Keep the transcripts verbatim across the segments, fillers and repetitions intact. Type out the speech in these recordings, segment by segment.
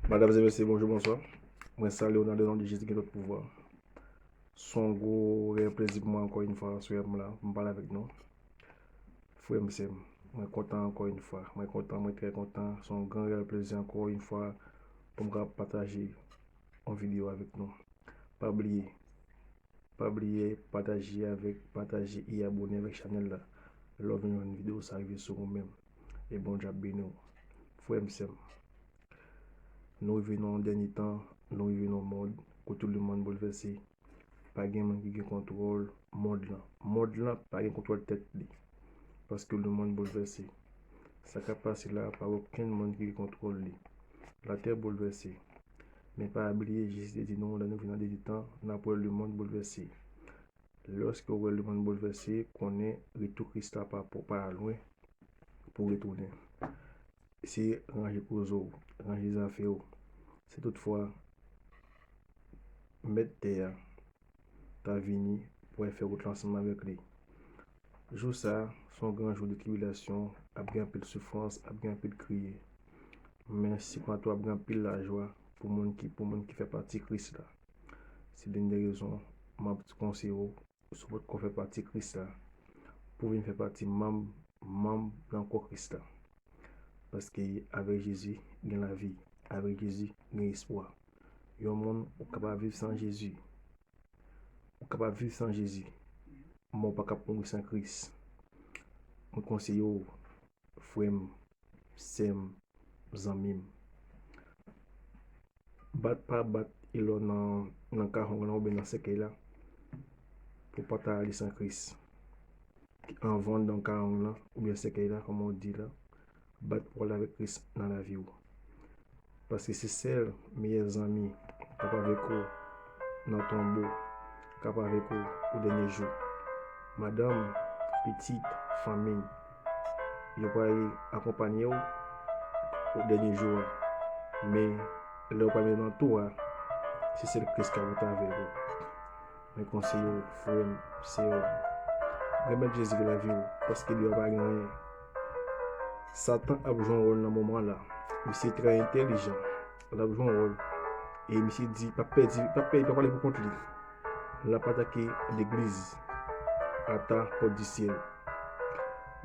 Madam e mesye, bonjou, bonswa. Mwen salye w nan le non de Jezi ki gen tout pouvwa. Se yon gwo reyèl plezi pou mwen ankò yon fwa aswè m la pou m pale avèk nou. Frè m, sè m, mwen kontan ankò yon fwa. Mwen kontan, mwen trè kontan. Se yon gran reyèl plezi ankò yon fwa pou m kapab pataje yon videyo avèk nou. Pa bliye, pa bliye pataje avèk, pataje e abòne avèk chanèl la. Lè w vin jwenn videyo sa rive sou ou menm. E Bondye ap beni w. Frè m, sè m, nou rive nan yon dènye tan, nou rive nan yon mond kote lemonn boulvèse. Pa gen moun ki gen kontwòl mond lan. Mond lan pa gen kontwòl tèt li. Paske lemonn boulvèse. Sa k ap pase la, pa gen okenn moun ki gen kontwòl li. Latè boulvèse. Men pa bliye, Jezi te di nou, lè nou vin nan dènye tan, n ap wè lemonn boulvèse. Lòske w wè lemonn boulvèse, konnen retou Kris la pa, pa lwen pou retounen. Se ranje koze w, ranje zafè w. Si toutfwa, mèt tè a ta vini pou al fè wout la ansanm avèk li. Jou sa a, se yon gran jou de tribilasyon, ap gen anpil soufrans, ap gen anpil kriye. Men sikonsa tou ap gen anpil lajwa pou moun ki, pou moun ki fè pati Kris la. Se youn dè rezon m ap konseye w, si w potko fè pati Kris la, pou w vin fè pati manm, manm nan kò Kris la. Paske avèk Jezi, gen lavi. Avèk Jezi, gen espwa. Yon moun, ou kapab viv san Jezi. Ou kapab viv san Jezi. Men ou pa kab mouri san Kris. Mwen konseye w, frè m, sè m, zanmi m. Bat pa bat e lè w nan, nan kawong lan oubyen nan sèkèy la, pou w pa ta ale san Kris. Anvan w nan kawong lan oubyen sèkèy la, kòman w di la, bat pou w ale avèk Kris nan lavi w. Paske se sèl meyè zanmi k ap avèk ou nan tonbo, k ap avèk ou o dènye jou. Madanm, pitit, fanmi, yo pral akonpanye w o dènye jou a. Men, lè w pral nan tou a, se sèl Kris k ap rete avèk ou. Mwen konseye w, frè m, sè m, renmèt Jezi nan lavi w, paske deyò pa gen anyen. Satan ap jwe yon wòl nan moman la. Misye trè entèlijan. L ap jwe yon wòl. E misye di, p ap pèdi, p ap pèdi, p ap ale pou kont li. L ap atake legliz. Ata pòt di syèl.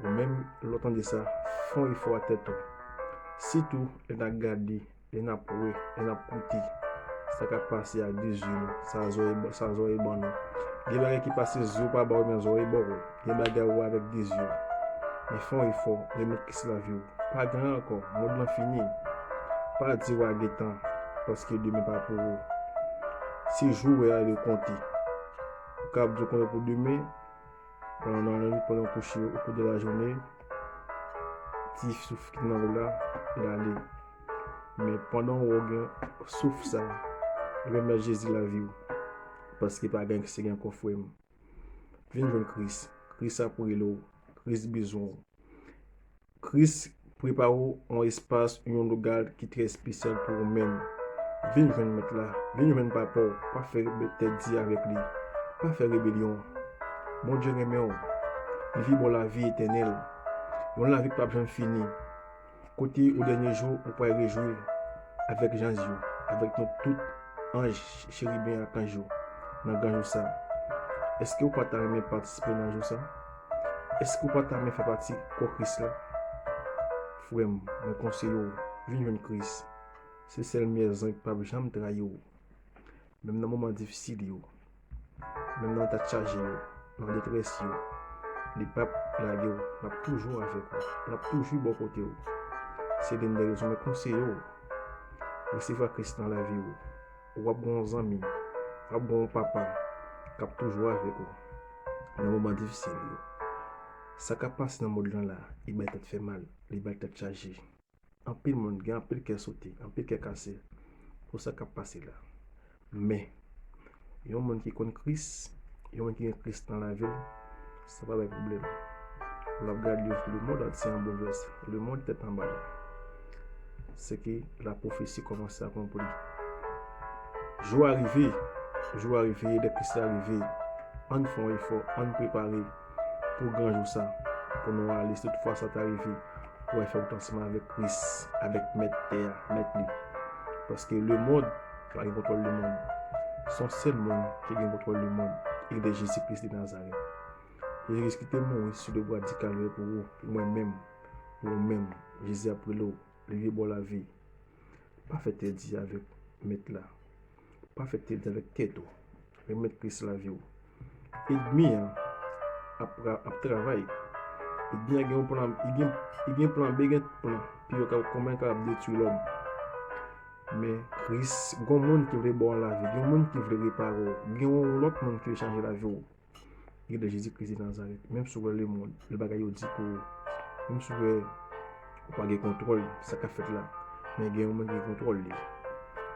Ou menm, lè w tande sa, fè yon efò a tèt ou. Sitou, lè n ap gade, lè n ap wè, lè n ap koute sa k ap pase ak de zye nou, sa zòrèy, sa zòrèy ban nou. Gen bagay ki pase zye w pa ba w, men zòrèy ba w. Gen bagay ou wè avèk de zye w. Men fè yon efò, remèt Kris lavi w. Pa gen anyen ankò, mond lan fini. Pa di w a gen tan, paske demen pa pou ou. Se jou w wè a yo konte. Ou kapab di w konte pou demen, pandan nan lannwit, pandan w kouche, o kou de lajounen, ti souf ki nan ou la, l ale. Men pandan w wè w gen souf sa, remèt Jezi lavi w. Paske pa gen ki se gen kò frè m. Vin jwenn Kris. Kris ap rele w. Kris bezwen w. Kris prepare w yon espas, yon logal ki trè espesyal pou ou menm. Vin jwenn Mèt la, vin jwenn Papa w, pa fè tèt di avèk li, pa fè rebelyon. Bondye renmen w, li vle ba w lavi etènèl, yon lavi k p ap janm fini, kote o dènye jou ou pral rejwi avèk zanj yo, avèk nou tout anj, cheriben ak anj yo, nan gran jou sa. Èske ou pa ta renmen patisipe nan jou sa? Èske ou pa ta renmen fè pati kò Kris la? Frè m, mwen konseye w, vin jwenn Kris. Se sèl meyè zanj ki p ap janm trayi w. Menm nan moman difisil yo, menm nan tèt chaje yo, nan detrès yo, li p ap lage w, l ap toujou avèk ou, l ap toujou bò kote w. Se youn dè rezon mwen konseye w, resevwa Kris nan lavi w. W ap gen yon zanmi, w ap gen yon papa k ap toujou avèk ou nan moman difisil yo. Sa k ap pase nan mond lan la, li bay tèt fè mal, li bay tèt chaje. Anpil moun gen anpil kè sote, anpil kè kase pou sa k ap pase la. Men, yon moun ki konn Kris, yon moun ki gen Kris nan lavi l, sa pa bay pwoblèm. L ap gade lemonn antye an boulvèse, lemonn tèt anba la. Se ke lapwofesi kòmanse akonpli. Jou a rive, jou a rive, lè Kris la rive. Ann fè yon efò, ann prepare pou gran jou sa, pou nou ale, si tout fwa sa ta rive, pou al fè wout ansanm avèk Kris, avèk Mèt tè a, Mèt li. Paske lemonn pa gen kontwòl lemonn. Se yon sèl moun ki gen kontwòl lemonn, e li se Jezi Kris de Nazarèt. Jezi Kris ki te mouri sou le bwa di Kalvè pou ou, pou mwen menm, pou ou menm. Jezi ap rele w, leve bò lavi. Pa fè tèdi avèk Mèt la. Pa fè tèdi avèk tèt ou. Remèt Kris lavi w. Ènmi an ap, ap travay. Ènmi an gen yon plan, li gen, li gen plan B, gen plan. Pou yo ka, kòman yo kapab detwi lòm. Men Kris, gen yon moun ki vle ba w lavi, gen yon moun ki vle repare w, gen yon lòt moun ki vle chanje lavi w. Gen de Jezi Kris de Nazarèt. Menm si w wè lemonn, lè bagay yo di pou ou, menm si w wè ou pa gen kontwòl sa k ap fèt la, men gen yon moun ki gen kontwòl li.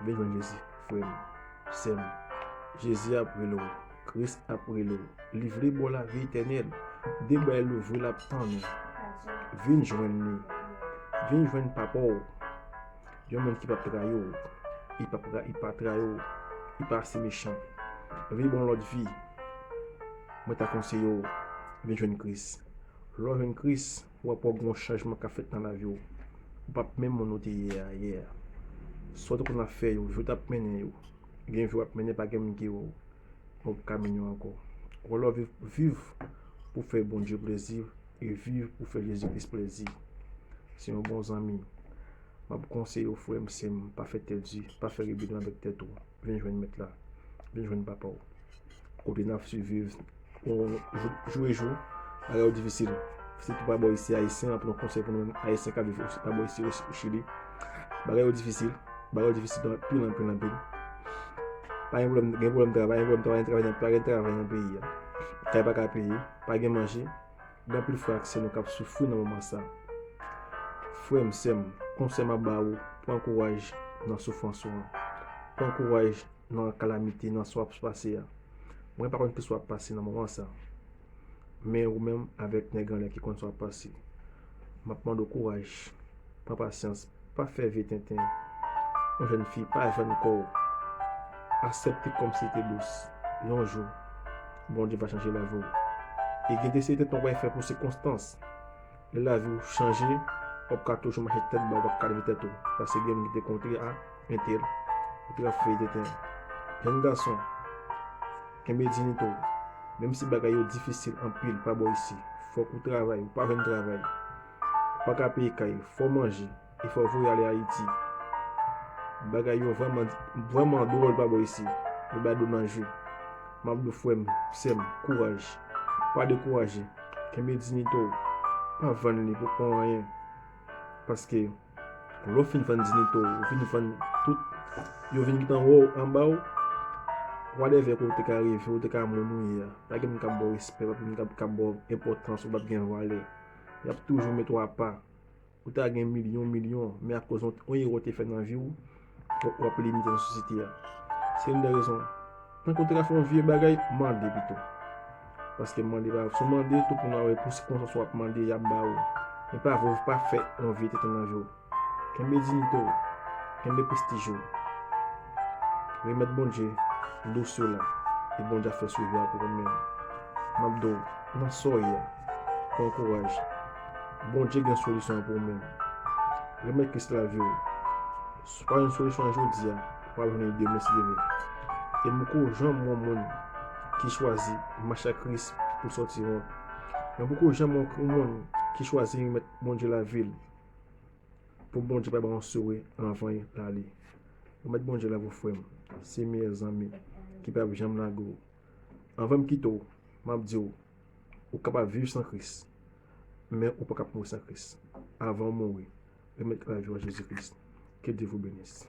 Vin jwenn Jezi, frè m, sè m. Jezi ap rele w. Kris ap rele w. Li vle ba w lavi etènèl. De bra l louvri, l ap tann ou. Vin jwenn li. Vin jwenn papa w. Yon moun ki p ap trayi w. Li p ap tra-, li pa trayi w. Li pa ase mechan. Vin ba w yon lòt vi. Mwen ta konseye w, vin jwenn Kris. Lè w jwenn Kris, w ap wè gen yon chanjman k ap fèt nan lavi w. Ou p ap menm moun ou te ye a yè a. Sa w te konn ap fè yo, je w t ap mennen yo. Gen vi w ap mennen, pa gen moun ki wè w. Ou p ka mennen yo ankò. Ou lè w viv, viv pou fè Bondye plezi e viv pou fè Jezi Kris plezi. Se yon bon zanmi. M ap konseye w, frè m, sè m, pa fè tèt di, pa fè rebelyon avèk tèt ou. Vin jwenn Mèt la. Vin jwenn Papa w. Kote n ap siviv, on, jou, jou e jou, bagay yo difisil. Sitou pa bò isi, Ayisyen, anpil yon konsèy pou nou menm Ayisyen k ap viv osi pa bò isi, o Chili. Bagay yo difisil. Bagay yo difisil anpil, anpil, anpil. Pa gen pwoblèm, gen pwoblèm travay, gen pwoblèm travay, gen travay, pa gen travay nan peyi a. Kay pa ka peye, pa gen manje. Gen anpil frè ak sè nou k ap soufri nan moman sa. Frè m, sè m, konsèy m ap ba ou, pran kouraj nan soufrans ou an. Pran kouraj nan kalamite, nan sa w ap pase a. Mwen pa konn kisa w ap pase nan moman sa. Men ou menm avèk nèg anlè ki konn sa w ap pase. M ap mande w kouraj. Pran pasyans. Pa fè vye tenten. Yon jèn fi, pa vann kò w. Aksepte kòmsi te dous. Yon jou, Bondye va chanje lavi w. E gen de seri tenten w pral fè pou sikonstans. Lè lavi w chanje, w ap ka toujou mache tèt ba, w ap ka leve tèt ou. Paske gen moun ki te kontre a entèl, ou te ap fè tenten. Jèn gason, kenbe diyite w. Menm si bagay yo difisil anpil pa bò isi, fòk ou travay, ou pa jwenn travay. Ou pa ka peye kay, fò w manje, e fò w voye ale Ayiti. Bagay yo vrèman, vrèman dwòl pa bò isi. Yo bay dlo nan je. M ap di w, frè m, sè m, kouraj. Pa dekouraje. Kenbe diyite w. Pa vann li pou, pou anyen. Paske lè w fin vann diyite w, ou fin vann tout, yo vin gentan wè w anba w, whatever ke w te ka reve, w te ka moun ou ye a. Pa gen moun k ap ba w respè, pa gen moun k ap, k ap ba w enpòtans, ou p ap gen valè. Y ap toujou mete w apa. Ou ta gen milyon, milyon, men akoz yon, yon erè w te fè nan vi w, w, w ap limite nan sosyete a. Se youn de rezon. Tankou w te ka fè yon vye bagay, mande pito. Paske mande pa, si w mande, tout moun ap wè pou sikonstans w ap mande, y ap ba ou. Men pa vle, pa fè yon vye tenten nan vi w. Kenbe diyite w. Kenbe prestij ou. Remèt Bondye dosye w la. E Bondye ap fè swivi a pou ou menm. M ap di w, nan sa w ye a, pran kouraj. Bondye gen solisyon an pou ou menm. Remèt Kris lavi w. Si w pa jwenn solisyon an jodi a, w ap jwenn li demen si Dye vle. E m poko janm wè yon moun ki chwazi mache ak Kris pou l sòti wont. Men m poko janm wè yon moun ki chwazi remèt Bondye lavi l pou Bondye pa ba yon souri anvan l ale. Remèt Bondye lavi w, frè m. Se meyè zanmi ki p ap janm lage w. Anvan m kite w, m ap di w, ou kapab viv san Kris, men ou pa kab mouri san Kris. Avan w mouri, remèt lavi w a Jezi Kris. Que Dieu vous bénisse.